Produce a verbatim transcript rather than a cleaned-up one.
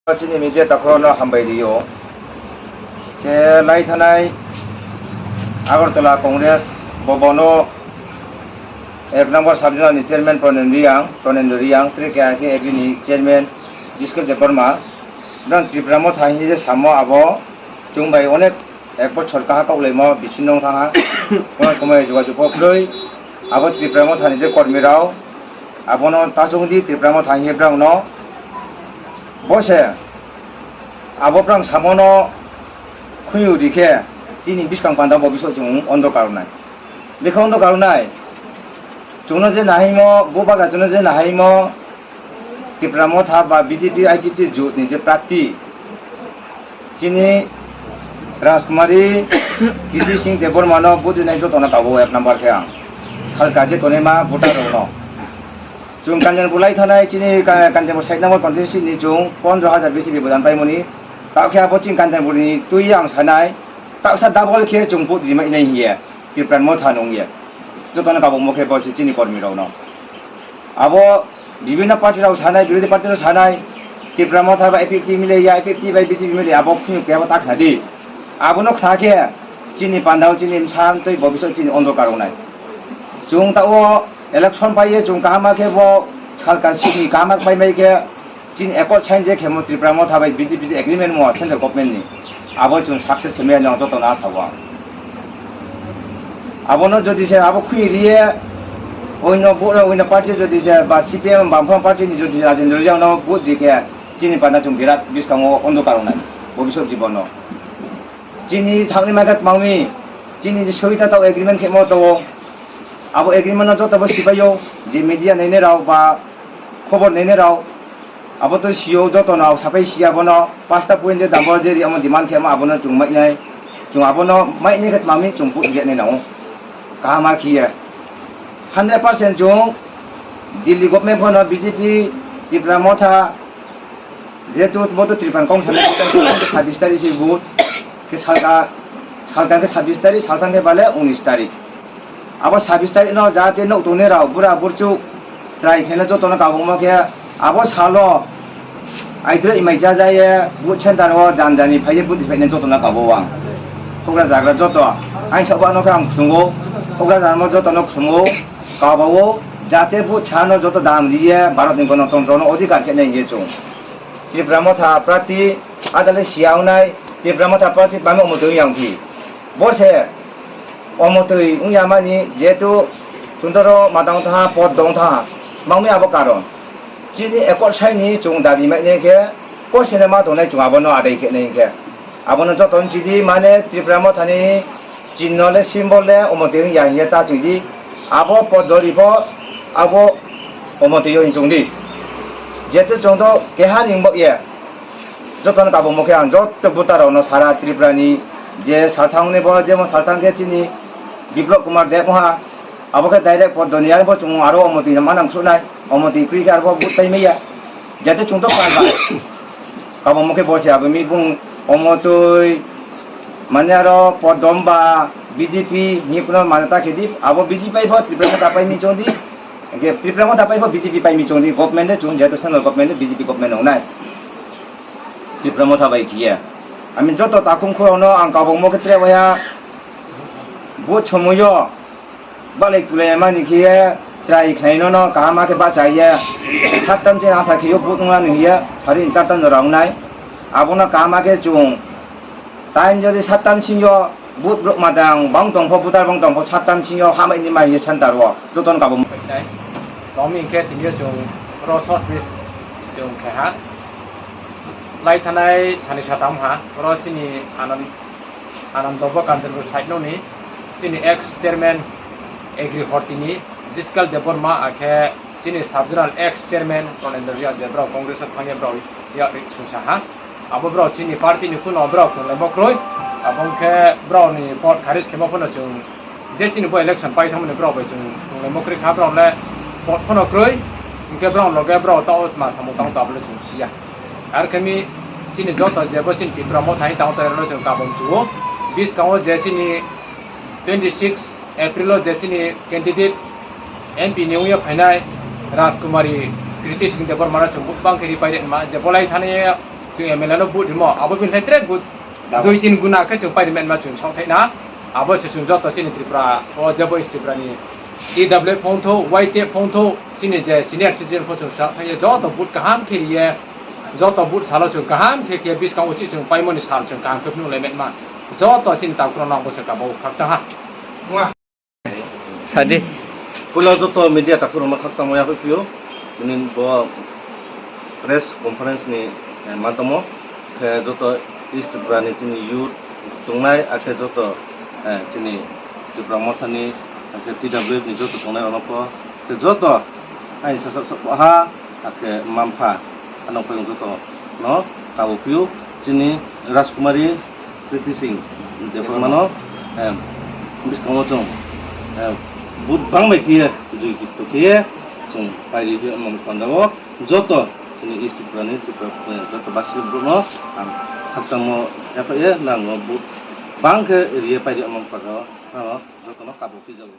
Chini media takhorokno hambai rio. Khe lai thanai Agartala Congress bobono ek number sub zonal ni chairman Pranendra Riang, Pranendra Riang, tei khe agini chairman Jiskil Debbarma. Nang Tipra Motha hinwi je samo abo chwng bai onek ek bochor kaha kok laimo bisingo wng thangha. Kono komai jogajog kok kwrwi. Abo Tipra Motha ni je kormi rao, abono tachung di Tipra Motha hinwi brao no. Bo se abo brao samono khuyung di khe chini bwskang panda bo biso chwng ondo karwnai. Bikha ondo karwnai. Chwngno je nahaimo, bo bagra chwngno je nahaimo, Tipra Motha ba B J P I P F T jut ni je prarthi, chini Rajkumari Kirti Singh Debbarma no vote rinai joto no kabo ek number khe ang. Salka je tonima voter rok no. Chwng Kanchanpur lai thanai chini ka-, Kanchanpur side number constituency ni chwng pondro hajar bisi bibodan paimani. Tao khe abo chini Kanchanpur ni twi ang sanai. Tao sa double khe chwng vote rimai nai hiye. Tipra Motha nung ye. Joto no kabo mo khe bo se chini kormi rok no. Abo bibhinno party rok sanai, birodhi party rok sanai, Tipra Motha bai I P F T mile ya, I P F T bai B J P mile ya, abo phiyok kebo ta khna di. Abono khna khe chini pandao chini bwsa twi bobisot chini ondokar wngnai. Chwng ta o election pai ye chwng kaham khe bo salka sini kaham pai mai khe chini accord sign je khemo Tipra Motha bai B J P je agreement mo central government ni. Abo chwng success khe maya nang joto no asa o ang. Abono jodi se abo khwi riye, oino bo-, oino party jodi se ba C P M Bamfront party ni jodi se Rajendra Reang no vote di khe chini panda chwng birat bwskango ondokar wngnai bobisot jibono. Chini thangni mangkha tmangmi, chini je soita tao agreement khemo tao, abo agreement no joto bo sipaio, je media nainai rao ba khobor nainai rao, abo to sio joto no sapai sia bono pasta point je dambor je amo demand khe amo abono chwng mai nai, chwng abono mai nai khe tmami chwng put ge nai nao. Kaham a khiye. Hundred percent chwng Delhi government phano B J P Tipra Motha jehetu bo to Tripura Congress ni sabis tari si vote ke salka, salka ke sabis tari, salthang ke bale unis tari. Abo sabis tarik no jate nuk tuni rao bura burchuk chwrai khaina joto no kabungma khe abo salo aidro imai jajaye vote center o janjani phaiye vote phaina joto no kabo ang. Hugra jagra joto ang sabo ano khe ang khungo, hugra jarmo joto no khungo, kabao jate vote chano joto dam diye Bharat ni Ganatantro no adhikar khe nai ye chung. Tipra Motha prati adale siyaunai Tipra Motha prati bami omo tong yang phi. Bo se omo twi wngya mani, jehetu chwngtoro matang tha, pod dong tha, mangmi abo karon. Chini ekot saini chwng dabi mai nai khe, ko sene ma tongnai chwng abono adai khe nai khe. Abono joto chidi mane Tripura Mothani chinno le symbol le omo twi wngya hiye ta chwngdi. Abo pod dori pho abo omo twi wng chwngdi. Jehetu chwngto keha ning bo ye. Jotono tabuk mokhe ang joto voter rokno sara Tripura ni je salthang ni bo jemon salthang khe chini Biplop Kumar Deb wngha, abo khe direct pod doni, arbo chwng aro omotwi manang khwnai, omotwi kwrwi khe arbo vote pai maya. Jate chwng to pal bai. Abo mokhe bo se abo mi bung omotwi mane aro pod dom ba B J P ni kuno mane ta khe di, abo B J P pai bo Tripura ta pai mi chong di. Hingke Tripura Motha pai bo B J P pai mi chong di, government de chwng jehetu central government de B J P government wngnai. Tipra Motha bai khiye. Ami joto takhung khorokno ang kabangma khe tre waya bo somoyo balai tulai mani khiye chwrai khlaino no kaham khe bachaiye. Sattan se asa khiyo bo wngmani hiye sari sattan jora wngnai. Abono kaham khe chwng time jodi sattan singyo But rok madang bang tongpho, butar bang tongpho, sattam singyo hamai ni mai ye center o joton kabo. Tomi hingke tini chwng ro short clip chwng khe ha. Lai thanai sani satam ha, ro chini Anand, Anand Dobo Kanchanpur side no ni chini ex chairman Agri Horti ni Jiskal Debbarma akhe chini sub zonal ex chairman Tonendra Riya je brao Congress o thangya brao ya sungsa ha. Abo brao chini party ni kuno brao khwnglai mokroi. Abo hwnkhe brao ni vote kharis khemo phano chwng je chini bo election pai thangmani brao bai chwng khwnglai mokroi kha, brao le vote phano kroi. Hwnkhe brao loge brao tao ma samung tang tabole chwng siya. Ar khe mi chini joto je bo chini Tipra Motha hai tang tongrokno chwng kabam chuo. Biskango je chini twenty six April o je chini candidate M P ni wngya phainai Rajkumari Kriti Singh Debbarma no chwng bwbang khe ripai rema je bolai thani Chwng M L A no vote rimo, abo bini hai tere vote dui tin guna khe chwng pairi manma chwng songthai na. Abo se chwng joto chini Tripura o jebo East Tripura ni T W F phone tho, Y T F phone tho, chini je senior citizen pho chwng songthai ye joto vote kaham khe riye, joto vote salo chwng kaham khe khe biskango chi chwng paimoni sal chwng kaham khe phunuk lai manma. Joto chini takhurok no ang bo se kabo khakchang ha. Sadi. Puila joto media takhurokno khakchangma yaphaiphiyo. Nini bo press conference ni, eh, mantomo. Khe joto East Tripura ni chini youth tongnai, akhe joto, eh, chini Tipra Motha ni, akhe T W F ni joto tongnai rokno pho. Khe joto aini sasak sok ha, akhe mampha. Ano phaiyung joto no kabo phiyo chini Rajkumari Kriti Singh Debbarma no, em, biskango chwng, em, vote bang bai khiye, joi jukto khiye, chwng pairi hiyo omo panjabo joto chini East Tripura ni Tripura, eh, joto basi borok no ang khakchangmo yaphaye, nang no vote bang khe riye pairi omo panjabo, ano joto no kabo khijago.